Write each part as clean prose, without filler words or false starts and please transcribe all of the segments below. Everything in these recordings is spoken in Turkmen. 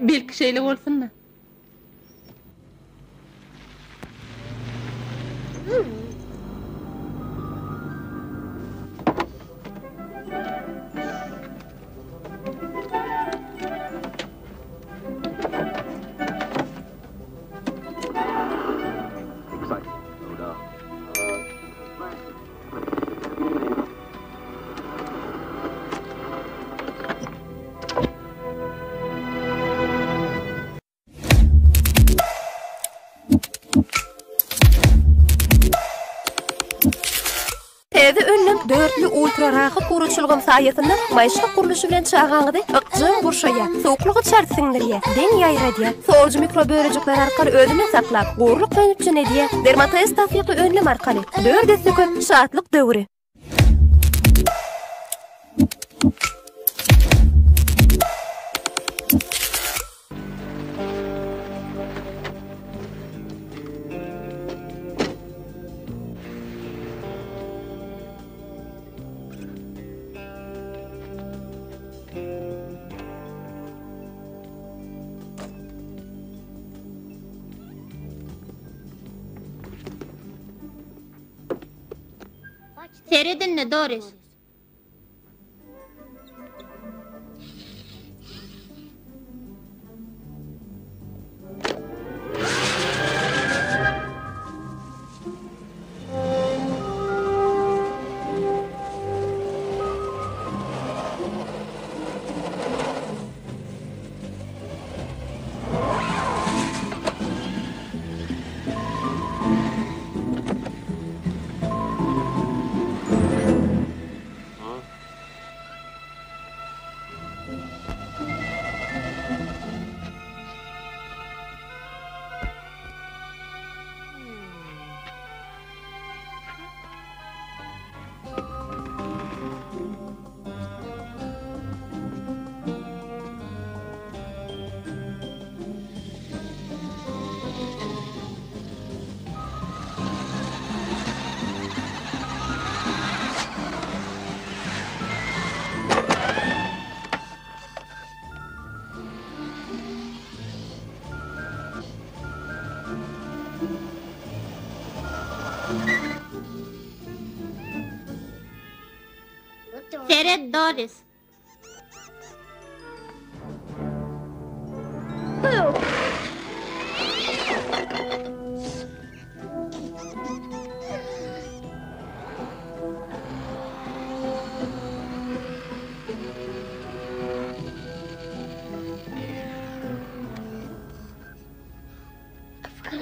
Belki şeýle bolsun-da. Täze önüm dörtli ultra rahat gurujylygym saýasynda maýyşgak gurluşy bilen çagaňyzy ykjam gurşaýar, sowuklygy çalt siňdirýär, deň ýaýradýar, sorujy mikrobölejikler arkaly özünde saklap, gurulyk bilen üpjün edýär. Dermatest tassykly önüm arkaly dört esse köp şatlyk döwri. Seret indi, Doris. Seret, Doris.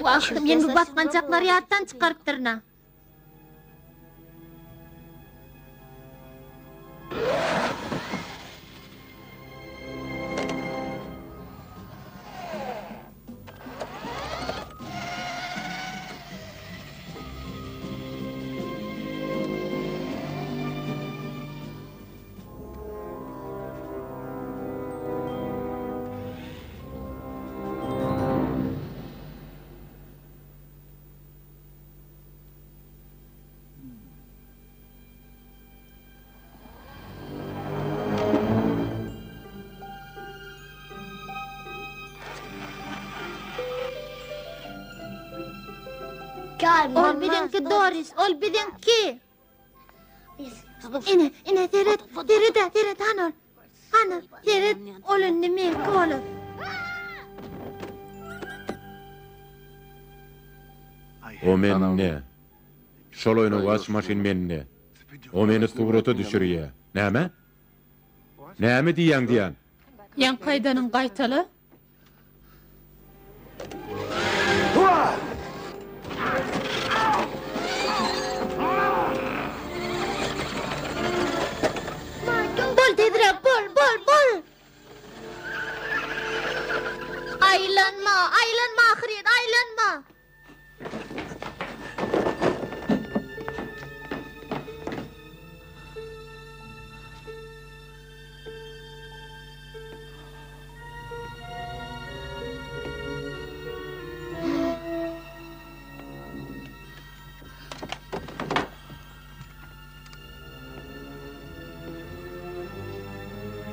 Wah, men bu basgançaklary ýatdan çykarypdyryn-a. Ol biziňki, Doris, ol biziňki. Ine, ine, seret, seret-ä, seret, hany ol. Hany, seret, ol indi meňki bolar. O mende. Şol oýnawaç maşyn mende. O meni surata düşürýä. Näme? Näme diýýäň diýýän? Ýaňky aýdanyňy gaýtala. Bol tizräk bol, bol, bol! Aýlanma, aýlanma ahyryn, aýlanma!